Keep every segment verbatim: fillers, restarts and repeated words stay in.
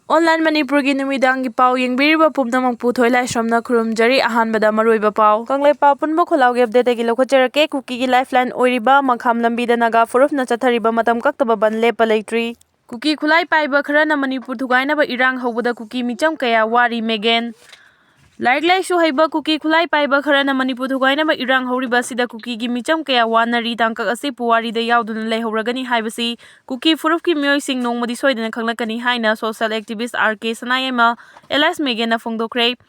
Online ꯃꯅꯤꯄꯨꯔꯒꯤ ꯅꯨꯃꯤꯗꯥꯡꯒꯤ ꯄꯥꯎ ꯌꯦꯡꯕꯤꯔꯤꯕ ꯄꯨꯝꯅꯃꯛꯄꯨ ꯊꯣꯏꯂꯥꯏꯁ꯭ꯔꯝꯅ ꯈꯨꯔꯨꯝꯖꯔꯤ꯫ ꯑꯍꯥꯟꯕꯗ ꯃꯔꯨꯑꯣꯏꯕ ꯄꯥꯎ꯫ ꯀꯪꯂꯩꯄꯥꯛ ꯑꯄꯨꯟꯕ ꯈꯨꯜꯂꯥꯎꯒꯤ updateꯇꯒꯤ ꯂꯧꯈꯠꯆꯔꯛꯀꯦ꯫ ꯀꯨꯀꯤꯒꯤ lifeline ꯑꯣꯏꯔꯤꯕ ꯃꯈꯥꯝ ꯂꯝꯕꯤꯗ ꯅꯥꯒꯥ ꯐꯨꯔꯨꯞꯅ ꯆꯠꯊꯔꯤꯕ ꯃꯇꯝ ꯀꯛꯇꯕ ꯕꯟ ꯂꯦꯞꯄ ꯂꯩꯇ꯭ꯔꯤ꯫ ꯀꯨꯀꯤ ꯈꯨꯠꯂꯥꯏ ꯄꯥꯏꯕ ꯈꯔꯅ ꯃꯅꯤꯄꯨꯔ ꯊꯨꯒꯥꯏꯅꯕ ꯏꯔꯥꯡ ꯍꯧꯕꯗ ꯀꯨꯀꯤ ꯃꯤꯆꯝ ꯀꯌꯥ ꯋꯥꯔꯤ꯫ ꯃꯦꯒꯦꯟ꯫ ꯂꯥꯏꯔꯤꯛ ꯂꯥꯏꯁꯨ ꯍꯩꯕ ꯀꯨꯀꯤ ꯈꯨꯠꯂꯥꯏ ꯄꯥꯏꯕ ꯈꯔꯅ ꯃꯅꯤꯄꯨꯔ ꯊꯨꯒꯥꯏꯅꯕ ꯏꯔꯥꯡ ꯍꯧꯔꯤꯕ ꯑꯁꯤꯗ ꯀꯨꯀꯤꯒꯤ ꯃꯤꯆꯝ ꯀꯌꯥ ꯋꯥꯅꯔꯤ꯫ ꯇꯥꯡꯀꯛ ꯑꯁꯤ ꯄꯨꯋꯥꯔꯤꯗ ꯌꯥꯎꯗꯨꯅ ꯂꯩꯍꯧꯔꯒꯅꯤ ꯍꯥꯏꯕꯁꯤ ꯀꯨꯀꯤ ꯐꯨꯔꯨꯞꯀꯤ ꯃꯤꯑꯣꯏꯁꯤꯡ ꯅꯣꯡꯃꯗꯤ ꯁꯣꯏꯗꯅ ꯈꯪꯂꯛꯀꯅꯤ ꯍꯥꯏꯅ social activist R K ꯁꯅꯥꯌꯥꯏꯃ alias ꯃꯦꯒꯦꯟꯅ ꯐꯣꯡꯗꯣꯛꯈ꯭ꯔꯦ꯫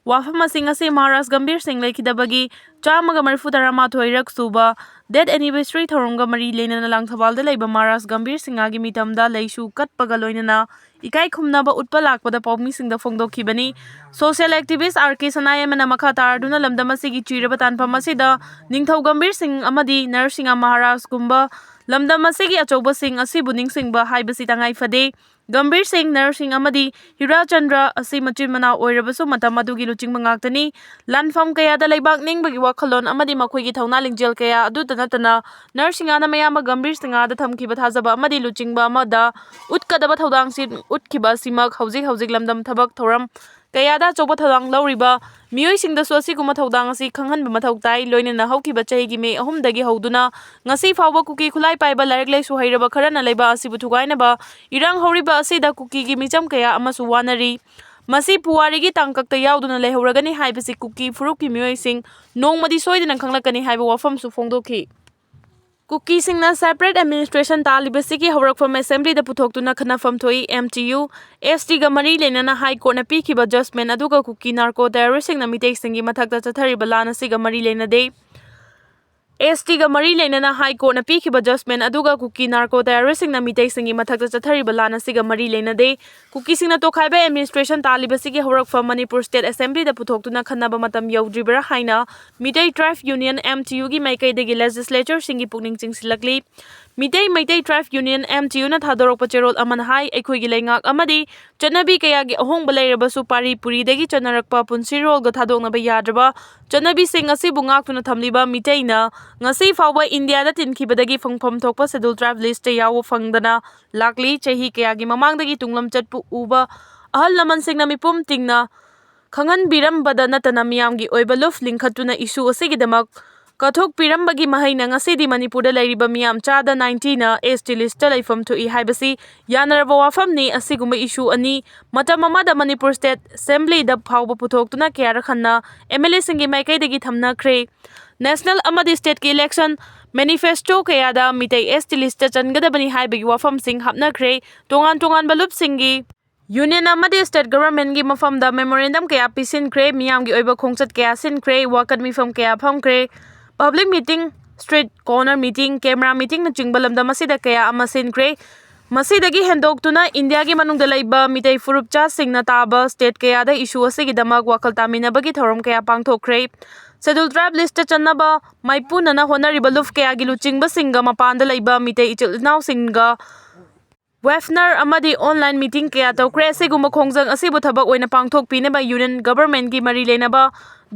ꯋꯥꯐꯝ ꯑꯁꯤ ꯉꯁꯤ ꯃꯍꯥꯔꯥꯖ ꯒꯝꯚꯤꯔ ꯁꯤꯡ ꯂꯩꯈꯤꯗꯕꯒꯤ ꯆꯥꯝꯃꯒ ꯃꯔꯤꯐꯨ ꯇꯔꯥꯃꯥꯊꯣꯏꯔꯛ ꯁꯨꯕ death anniversary ꯊꯧꯔꯝꯒ ꯃꯔꯤ ꯂꯩꯅꯅ ꯂꯥꯡꯊꯕꯥꯜꯗ ꯂꯩꯕ ꯃꯍꯥꯔꯥꯖ ꯒꯝꯚꯤꯔ ꯁꯤꯡꯍꯒꯤ ꯃꯤꯇꯝꯗ ꯂꯩꯁꯨ ꯀꯠꯄꯒ ꯂꯣꯏꯅꯅ ꯏꯀꯥꯏ ꯈꯨꯝꯅꯕ ꯎꯠꯄ ꯂꯥꯛꯄꯗ ꯄꯥꯎꯃꯤꯁꯤꯡꯗ ꯐꯣꯡꯗꯣꯛꯈꯤꯕꯅꯤ꯫ Social activist R K ꯁꯅꯥꯌꯥꯏꯃꯅ ꯃꯈꯥ ꯇꯥꯔꯗꯨꯅ ꯂꯝꯗꯝ ꯑꯁꯤꯒꯤ ꯆꯨꯏꯔꯕ ꯇꯥꯟꯐꯝ ꯑꯁꯤꯗ ꯅꯤꯡꯊꯧ ꯒꯝꯚꯤꯔ ꯁꯤꯡ ꯑꯃꯗꯤ ꯅꯔꯁꯤꯡꯍ ꯃꯍꯥꯔꯥꯖꯒꯨꯝꯕ ꯂꯝꯗꯝ ꯑꯁꯤꯒꯤ ꯑꯆꯧꯕꯁꯤꯡ ꯑꯁꯤꯕꯨ ꯅꯤꯡꯁꯤꯡꯕ ꯍꯥꯏꯕꯁꯤ ꯇꯉꯥꯏ ꯐꯗꯦ꯫ ꯒꯝꯚꯤꯔ ꯁꯤꯡ, ꯅꯔꯁꯤꯡꯍ ꯑꯃꯗꯤ ꯍꯤꯔꯥꯆꯟꯗ꯭ꯔ ꯑꯁꯤ ꯃꯆꯤꯟ ꯃꯅꯥꯎ ꯑꯣꯏꯔꯕꯁꯨ ꯃꯇꯝ ꯑꯗꯨꯒꯤ ꯂꯨꯆꯤꯡꯕ ꯉꯥꯛꯇꯅꯤ꯫ ꯂꯥꯟꯐꯝ ꯀꯌꯥꯗ ꯂꯩꯕꯥꯛ ꯅꯤꯡꯕꯒꯤ ꯋꯥꯈꯜꯂꯣꯟ ꯑꯃꯗꯤ ꯃꯈꯣꯏꯒꯤ ꯊꯧꯅꯥ ꯂꯤꯡꯖꯦꯜ ꯀꯌꯥ ꯑꯗꯨꯇ ꯅꯠꯇꯅ ꯅꯔꯁꯤꯡꯍꯅ ꯃꯌꯥꯝꯕ ꯒꯝꯚꯤꯔ ꯁꯤꯡꯍꯗ ꯊꯝꯈꯤꯕ ꯊꯥꯖꯕ ꯑꯃꯗꯤ ꯂꯨꯆꯤꯡꯕ ꯑꯃꯗ ꯎꯠꯀꯗꯕ ꯊꯧꯗꯥꯡꯁꯤꯡ ꯎꯠꯈꯤꯕ ꯑꯁꯤꯃꯛ ꯍꯧꯖꯤꯛ ꯍꯧꯖꯤꯛ ꯂꯝꯗꯝ ꯊꯕꯛ ꯊꯧꯔꯝ ꯀꯌꯥꯗ ꯑꯆꯧꯕ ꯊꯧꯗꯥꯡ ꯂꯧꯔꯤꯕ ꯃꯤꯑꯣꯏꯁꯤꯡꯗꯁꯨ ꯑꯁꯤꯒꯨꯝꯕ ꯊꯧꯗꯥꯡ ꯑꯁꯤ ꯈꯪꯍꯟꯕ ꯃꯊꯧ ꯇꯥꯏ꯫ ꯂꯣꯏꯅꯅ ꯍꯧꯈꯤꯕ ꯆꯍꯤꯒꯤ ꯃꯦ ꯑꯍꯨꯝꯗꯒꯤ ꯍꯧꯗꯨꯅ ꯉꯁꯤ ꯐꯥꯎꯕ ꯀꯨꯀꯤ ꯈꯨꯠꯂꯥꯏ ꯄꯥꯏꯕ ꯂꯥꯏꯔꯤꯛ ꯂꯥꯏꯁꯨ ꯍꯩꯔꯕ ꯈꯔꯅ ꯂꯩꯕꯥꯛ ꯑꯁꯤꯕꯨ ꯊꯨꯒꯥꯏꯅꯕ ꯏꯔꯥꯡ ꯍꯧꯔꯤꯕ ꯑꯁꯤꯗ ꯀꯨꯀꯤꯒꯤ ꯃꯤꯆꯝ ꯀꯌꯥ ꯑꯃꯁꯨ ꯋꯥꯅꯔꯤ꯫ ꯃꯁꯤ ꯄꯨꯋꯥꯔꯤꯒꯤ ꯇꯥꯡꯀꯛꯇ ꯌꯥꯎꯗꯨꯅ ꯂꯩꯍꯧꯔꯒꯅꯤ ꯍꯥꯏꯕꯁꯤ ꯀꯨꯀꯤ ꯐꯨꯔꯨꯞꯀꯤ ꯃꯤꯑꯣꯏꯁꯤꯡ ꯅꯣꯡꯃꯗꯤ ꯁꯣꯏꯗꯅ ꯈꯪꯂꯛꯀꯅꯤ ꯍꯥꯏꯕ ꯋꯥꯐꯝꯁꯨ ꯐꯣꯡꯗꯣꯛꯈꯤ꯫ ꯀꯨꯀꯤꯁꯤꯡꯅ separate administration ꯇꯥꯜꯂꯤꯕꯁꯤꯒꯤ ꯍꯧꯔꯛꯐꯝ assemblyꯗ ꯄꯨꯊꯣꯛꯇꯨꯅ ꯈꯟꯅꯐꯝ ꯊꯣꯛꯏ꯫ M T U, S Tꯒ ꯃꯔꯤ ꯂꯩꯅꯅ High Courtꯅ ꯄꯤꯈꯤꯕ judgment ꯑꯗꯨꯒ ꯀꯨꯀꯤ narco terroristꯁꯤꯡꯅ ꯃꯤꯇꯩꯁꯤꯡꯒꯤ ꯃꯊꯛꯇ ꯆꯠꯊꯔꯤꯕ ꯂꯥꯟ ꯑꯁꯤꯒ ꯃꯔꯤ ꯂꯩꯅꯗꯦ꯫ S Tꯒ ꯃꯔꯤ ꯂꯩꯅꯅ High Courtꯅ ꯄꯤꯈꯤꯕ judgment ꯑꯗꯨꯒ ꯀꯨꯀꯤ narco terroristꯁꯤꯡꯅ ꯃꯤꯇꯩꯁꯤꯡꯒꯤ ꯃꯊꯛꯇ ꯆꯠꯊꯔꯤꯕ ꯂꯥꯟ ꯑꯁꯤꯒ ꯃꯔꯤ ꯂꯩꯅꯗꯦ꯫ ꯀꯨꯀꯤꯁꯤꯡꯅ ꯇꯣꯈꯥꯏꯕ administration ꯇꯥꯜꯂꯤꯕꯁꯤꯒꯤ ꯍꯧꯔꯛꯐꯝ ꯃꯅꯤꯄꯨꯔ State Assemblyꯗ ꯄꯨꯊꯣꯛꯇꯨꯅ ꯈꯟꯅꯕ ꯃꯇꯝ ꯌꯧꯗ꯭ꯔꯤꯕꯔꯥ ꯍꯥꯏꯅ Meitei Tribe Union, M T Uꯒꯤ ꯃꯥꯏꯀꯩꯗꯒꯤ legislatureꯁꯤꯡꯒꯤ ꯄꯨꯛꯅꯤꯡ ꯆꯤꯡꯁꯤꯜꯂꯛꯂꯤ꯫ ꯃꯤꯇꯩ ꯃꯩꯇꯩ ꯇ꯭ꯔꯥꯏꯕ ꯌꯨꯅꯤꯌꯟ, M T U, ꯅ ꯊꯥꯗꯣꯔꯛꯄ ꯆꯦꯔꯣꯜ ꯑꯃꯅ ꯍꯥꯏ, ꯑꯩꯈꯣꯏꯒꯤ ꯂꯩꯉꯥꯛ ꯑꯃꯗꯤ ꯆꯠꯅꯕꯤ ꯀꯌꯥꯒꯤ ꯑꯍꯣꯡꯕ ꯂꯩꯔꯕꯁꯨ ꯄꯥꯔꯤ ꯄꯨꯔꯤꯗꯒꯤ ꯆꯠꯅꯔꯛꯄ ꯄꯨꯟꯁꯤꯔꯣꯜꯒ ꯊꯥꯗꯣꯛꯅꯕ ꯌꯥꯗ꯭ꯔꯕ ꯆꯠꯅꯕꯤꯁꯤꯡ ꯑꯁꯤꯕꯨ ꯉꯥꯛꯇꯨꯅ ꯊꯝꯂꯤꯕ ꯃꯤꯇꯩꯅ ꯉꯁꯤ ꯐꯥꯎꯕ ꯏꯟꯗꯤꯌꯥꯗ ꯇꯤꯟꯈꯤꯕꯗꯒꯤ ꯐꯪꯐꯝ ꯊꯣꯛꯄ ꯁꯦꯗꯨꯜ ꯇ꯭ꯔꯥꯏꯕ ꯂꯤꯁꯇ ꯌꯥꯎꯕ ꯐꯪꯗꯅ ꯂꯥꯛꯂꯤ꯫ ꯆꯍꯤ ꯀꯌꯥꯒꯤ ꯃꯃꯥꯡꯗꯒꯤ ꯇꯨꯡꯂꯝꯆꯠꯄꯨ ꯎꯕ ꯑꯍꯜ ꯂꯃꯟꯁꯤꯡꯅ ꯃꯤꯄꯨꯝ ꯇꯤꯡꯅ ꯈꯪꯍꯟꯕꯤꯔꯝꯕꯗ ꯅꯠꯇꯅ ꯃꯤꯌꯥꯝꯒꯤ ꯑꯣꯏꯕ ꯂꯨꯞ ꯂꯤꯡꯈꯠꯇꯨꯅ issue ꯑꯁꯤꯒꯤꯗꯃꯛ ꯀꯠꯊꯣꯛꯄꯤꯔꯝꯕꯒꯤ ꯃꯍꯩꯅ ꯉꯁꯤꯗꯤ ꯃꯅꯤꯄꯨꯔꯗ ꯂꯩꯔꯤꯕ ꯃꯤꯌꯥꯝ ꯆꯥꯗ ninety ꯅ S T list ꯇ ꯂꯩꯐꯝ ꯊꯣꯛꯏ ꯍꯥꯏꯕꯁꯤ ꯌꯥꯅꯔꯕ ꯋꯥꯐꯝꯅꯤ꯫ ꯑꯁꯤꯒꯨꯝꯕ issue ꯑꯅꯤ ꯃꯇꯝ ꯑꯃꯗ ꯃꯅꯤꯄꯨꯔ State Assembly ꯗ ꯐꯥꯎꯕ ꯄꯨꯊꯣꯛꯇꯨꯅ ꯀꯌꯥꯔꯛ ꯍꯟꯅ M L A ꯁꯤꯡꯒꯤ ꯃꯥꯏꯀꯩꯗꯒꯤ ꯊꯝꯅꯈ꯭ꯔꯦ꯫ National ꯑꯃꯗꯤ state ꯀꯤ election manifesto ꯀꯌꯥꯗ ꯃꯤꯇꯩ S T list ꯇ ꯆꯟꯒꯗꯕꯅꯤ ꯍꯥꯏꯕꯒꯤ ꯋꯥꯐꯝꯁꯤꯡ ꯍꯥꯞꯅꯈ꯭ꯔꯦ꯫ ꯇꯣꯉꯥꯟ ꯇꯣꯉꯥꯟꯕ ꯂꯨꯞꯁꯤꯡꯒꯤ Union ꯑꯃꯗꯤ State Government ꯀꯤ ꯃꯐꯝꯗ memorandum ꯀꯌꯥ ꯄꯤꯁꯤꯟꯈ꯭ꯔꯦ, ꯃꯤꯌꯥꯝꯒꯤ ꯑꯣꯏꯕ ꯈꯣꯡꯆꯠ ꯀꯌꯥ ꯁꯤꯟꯈ꯭ꯔꯦ, ꯋꯥꯀꯠ ꯃꯤꯐꯝ ꯀꯌꯥ ꯐꯝꯈ꯭ꯔꯦ, public meeting, street corner meeting, camera meeting ꯅꯆꯤꯡꯕ ꯂꯝꯗꯝ ꯑꯁꯤꯗ ꯀꯌꯥ ꯑꯃ ꯁꯤꯟꯈ꯭ꯔꯦ꯫ ꯃꯁꯤꯗꯒꯤ ꯍꯦꯟꯗꯣꯛꯇꯨꯅ ꯏꯟꯗꯤꯌꯥꯒꯤ ꯃꯅꯨꯡꯗ ꯂꯩꯕ ꯃꯤꯇꯩ ꯐꯨꯔꯨꯞ ꯆꯥꯁꯤꯡꯅ ꯇꯥꯕ state ꯀꯌꯥꯗ issue ꯑꯁꯤꯒꯤꯗꯃꯛ ꯋꯥꯈꯜ ꯇꯥꯃꯤꯟꯅꯕꯒꯤ ꯊꯧꯔꯝ ꯀꯌꯥ ꯄꯥꯡꯊꯣꯛꯈ꯭ꯔꯦ꯫ Schedule tribe list ꯇ ꯆꯟꯅꯕ ꯃꯥꯏꯄꯨꯅꯅ ꯍꯣꯠꯅꯔꯤꯕ ꯂꯨꯞ ꯀꯌꯥꯒꯤ ꯂꯨꯆꯤꯡꯕꯁꯤꯡꯒ ꯃꯄꯥꯟꯗ ꯂꯩꯕ ꯃꯤꯇꯩ ꯏꯆꯤꯜ ꯏꯅꯥꯎꯁꯤꯡꯒ webinar ꯑꯃꯗꯤ online meeting ꯀꯌꯥ ꯇꯧꯈ꯭ꯔꯦ꯫ ꯑꯁꯤꯒꯨꯝꯕ ꯈꯣꯡꯖꯪ ꯑꯁꯤꯕꯨ ꯊꯕꯛ ꯑꯣꯏꯅ ꯄꯥꯡꯊꯣꯛꯄꯤꯅꯕ Union Government ꯀꯤ ꯃꯔꯤ ꯂꯩꯅꯕ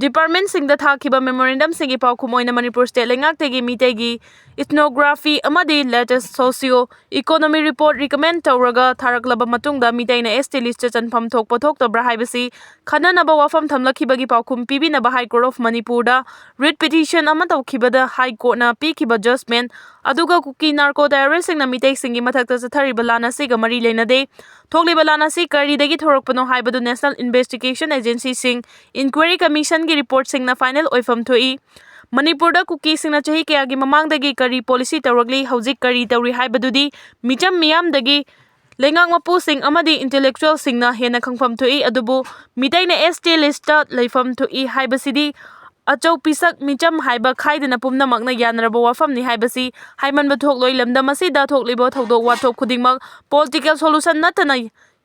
department ꯁꯤꯡꯗ ꯊꯥꯈꯤꯕ memorandum ꯁꯤꯡꯒꯤ ꯄꯥꯎꯈꯨꯝ ꯑꯣꯏꯅ ꯃꯅꯤꯄꯨꯔ state ꯂꯩꯉꯥꯛꯇꯒꯤ ꯃꯤꯇꯩꯒꯤ ethnography ꯑꯃꯗꯤ latest socio economy report recommend ꯇꯧꯔꯒ ꯊꯥꯔꯛꯂꯕ ꯃꯇꯨꯡꯗ ꯃꯤꯇꯩꯅ S T list ꯇ ꯆꯟꯐꯝ ꯊꯣꯛꯄ ꯊꯣꯛꯇꯕ꯭ꯔꯥ ꯍꯥꯏꯕꯁꯤ ꯈꯟꯅꯅꯕ ꯋꯥꯐꯝ ꯊꯝꯂꯛꯈꯤꯕꯒꯤ ꯄꯥꯎꯈꯨꯝ ꯄꯤꯕꯤꯅꯕ High Court of ꯃꯅꯤꯄꯨꯔꯗ writ petition ꯑꯃ ꯇꯧꯈꯤꯕꯗ High Court ꯅ ꯄꯤꯈꯤꯕ judgment ꯑꯗꯨꯒ ꯀꯨꯀꯤ narco terrorist ꯁꯤꯡꯅ ꯃꯤꯇꯩꯁꯤꯡꯒꯤ ꯃꯊꯛꯇ ꯆꯠꯊꯔꯤꯕ ꯂꯥꯟ ꯑꯁꯤꯒ ꯃꯔꯤ ꯂꯩꯅꯗꯦ꯫ ꯊꯣꯛꯂꯤꯕ ꯂꯥꯟ ꯑꯁꯤ ꯀꯔꯤꯗꯒꯤ ꯊꯣꯔꯛꯄꯅꯣ ꯍꯥꯏꯕꯗꯨ National Investigation Agency ꯁꯤꯡ, Inquiry Commission ꯒꯤ report ꯁꯤꯡꯅ final ꯑꯣꯏꯐꯝ ꯊꯣꯛꯏ꯫ ꯃꯅꯤꯄꯨꯔꯗ ꯀꯨꯀꯤꯁꯤꯡꯅ ꯆꯍꯤ ꯀꯌꯥꯒꯤ ꯃꯃꯥꯡꯗꯒꯤ ꯀꯔꯤ policy ꯇꯧꯔꯛꯂꯤ, ꯍꯧꯖꯤꯛ ꯀꯔꯤ ꯇꯧꯔꯤ ꯍꯥꯏꯕꯗꯨꯗꯤ ꯃꯤꯆꯝ ꯃꯤꯌꯥꯝꯗꯒꯤ ꯂꯩꯉꯥꯛ ꯃꯄꯨꯁꯤꯡ ꯑꯃꯗꯤ intellectual ꯁꯤꯡꯅ ꯍꯦꯟꯅ ꯈꯪꯐꯝ ꯊꯣꯛꯏ꯫ ꯑꯗꯨꯕꯨ ꯃꯤꯇꯩꯅ S T list ꯇ ꯂꯩꯐꯝ ꯊꯣꯛꯏ ꯍꯥꯏꯕꯁꯤꯗꯤ ꯑꯆꯧ ꯄꯤꯁꯛ ꯃꯤꯆꯝ ꯍꯥꯏꯕ ꯈꯥꯏꯗꯅ ꯄꯨꯝꯅꯃꯛꯅ ꯌꯥꯅꯔꯕ ꯋꯥꯐꯝꯅꯤ ꯍꯥꯏꯕꯁꯤ ꯍꯥꯏꯃꯟꯕ ꯊꯣꯛꯂꯣꯏ꯫ ꯂꯝꯗꯝ ꯑꯁꯤꯗ ꯊꯣꯛꯂꯤꯕ ꯊꯧꯗꯣꯛ ꯋꯥꯊꯣꯛ ꯈꯨꯗꯤꯡꯃꯛ political solution ꯅꯠꯇꯅ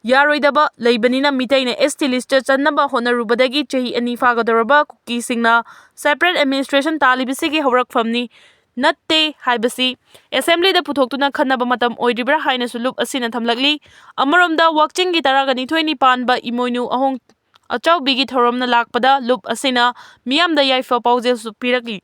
ꯌꯥꯔꯣꯏꯗꯕ ꯂꯩꯕꯅꯤꯅ ꯃꯤꯇꯩꯅ S T list ꯇ ꯆꯟꯅꯕ ꯍꯣꯠꯅꯔꯨꯕꯗꯒꯤ ꯆꯍꯤ ꯑꯅꯤ ꯐꯥꯒꯗꯧꯔꯕ ꯀꯨꯀꯤꯁꯤꯡꯅ separate administration ꯇꯥꯜꯂꯤꯕꯁꯤꯒꯤ ꯍꯧꯔꯛꯐꯝꯅꯤ꯫ ꯅꯠꯇꯦ ꯍꯥꯏꯕꯁꯤ ꯑꯦꯁꯦꯝꯕ꯭ꯂꯤꯗ ꯄꯨꯊꯣꯛꯇꯨꯅ ꯈꯟꯅꯕ ꯃꯇꯝ ꯑꯣꯏꯔꯤꯕ꯭ꯔꯥ ꯍꯥꯏꯅꯁꯨ ꯂꯨꯞ ꯑꯁꯤꯅ ꯊꯝꯂꯛꯂꯤ꯫ ꯑꯃꯔꯣꯝꯗ ꯋꯥꯛꯆꯤꯡꯒꯤ ꯇꯔꯥꯒ ꯅꯤꯊꯣꯏꯅꯤ ꯄꯥꯟꯕ ꯏꯃꯣꯏꯅꯨ ꯑꯍꯣꯡ ꯑꯆꯥꯎꯕꯤꯒꯤ ꯊꯧꯔꯝꯅ ꯂꯥꯛꯄꯗ ꯂꯨꯞ ꯑꯁꯤꯅ ꯃꯤꯌꯥꯝꯗ ꯌꯥꯏꯐ ꯄꯥꯎꯖꯦꯜꯁꯨ ꯄꯤꯔꯛꯂꯤ꯫